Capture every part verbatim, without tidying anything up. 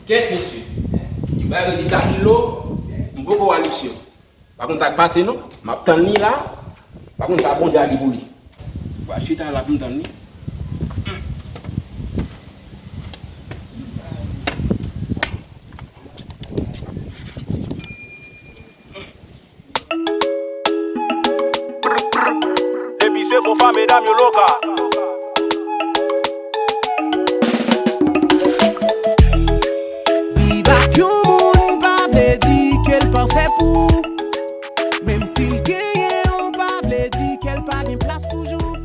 Kèt, mesye. Li bay rezilta filo, m poko wè Alexio. Pa konn sa k pase non. M ap tann li la. Pa konn sa Bondye a di pou li. Wa chita la pou m tann li. Depi se fo fa medam yo loka. Viv ak yon moun pa vle di ke l pafè pou ou. Menm si l genyen ou pa vle di ke l pa gen plas toujou.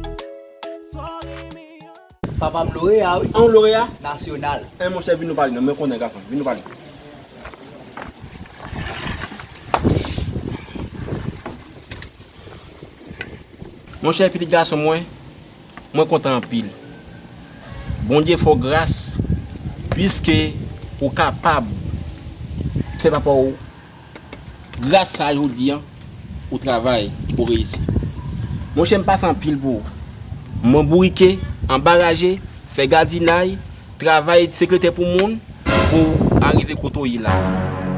Sa w renmen an. Papa m loreya, wi. An, w loreya? Nasyonal. En, monchè, vin nou pale non, mwen konnen gason, vin nou pale. Monchè, pitit gason mwen, mwen kontan anpil. Bondye fè w gras, piske ou kapab fè papa w gras sa jodi an, ou travay, ou reyisi. Monchè, m pase anpil pou ou. Mwen bourike, anbaraje, fè gadinay, travay sekretè pou moun, pou w arive kote w ye la.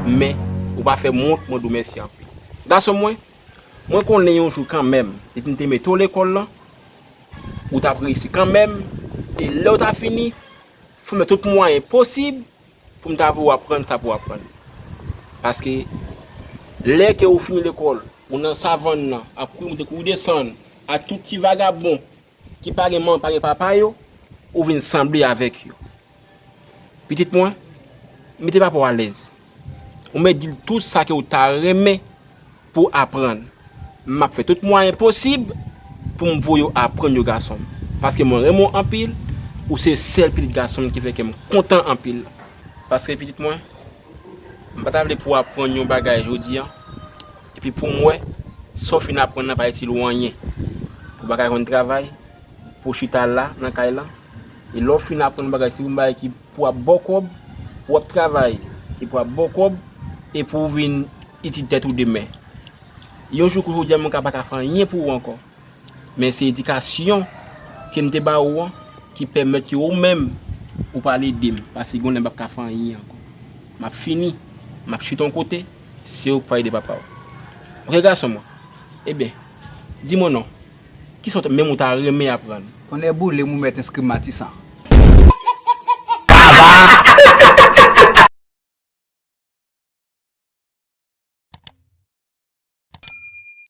Men, ou pa fè m wont, mwen di w mèsi anpil. Gason mwen, mwen konnen yon jou kanmenm, depi m te mete w lekòl lan, ou t ap reyisi kanmenm, e lè w ta fini, fò m fè tout mwayen posib pou m ta voye w aprann sa pou w aprann. Paske lè ke ou fini lekòl, ou nan savann nan, ap kouri moute, kouri desann, ak tout ti vagabon ki pa gen manman, pa gen papa yo, ou vin sanble avèk yo. Pitit mwen, mete papa w alèz. Ou mèt di l tout sa ke w ta renmen pou aprann. M ap fè tout mwayen posib pou m voye w aprann yo, gason m. Paske mwen renmen w anpil, ou se sèl pitit gason m ki fè kè m kontan anpil. Paske pitit mwen, m pa ta vle pou w aprann yon bagay jodi an, epi pou m wè, sa w fin aprann nan pa itil ou anyen. Pou w pa ka jwenn travay, pou w chita la, nan kay lan, e lè w fin aprann yon bagay, se pou yon bagay ki pou ap ba w kòb, pou w ap travay, ki pou ap ba w kòb, e pou w vin itil tèt ou demen. Yon jou kou jodi a, mwen ka pa ka fè anyen pou ou ankò. Men se edikasyon ke m te ba ou an ki pèmèt ke ou menm, ou pral ede m, paske gen yon lè m p ap ka fè anyen ankò. M ap fini, m ap chita yon kote, se ou k pral ede papa w. Oke, gason mwen? Ebyen, di mwen non, kisa w ta, menm ou ta renmen aprann? Tonnè boule m, ou mèt enskri m Matisan.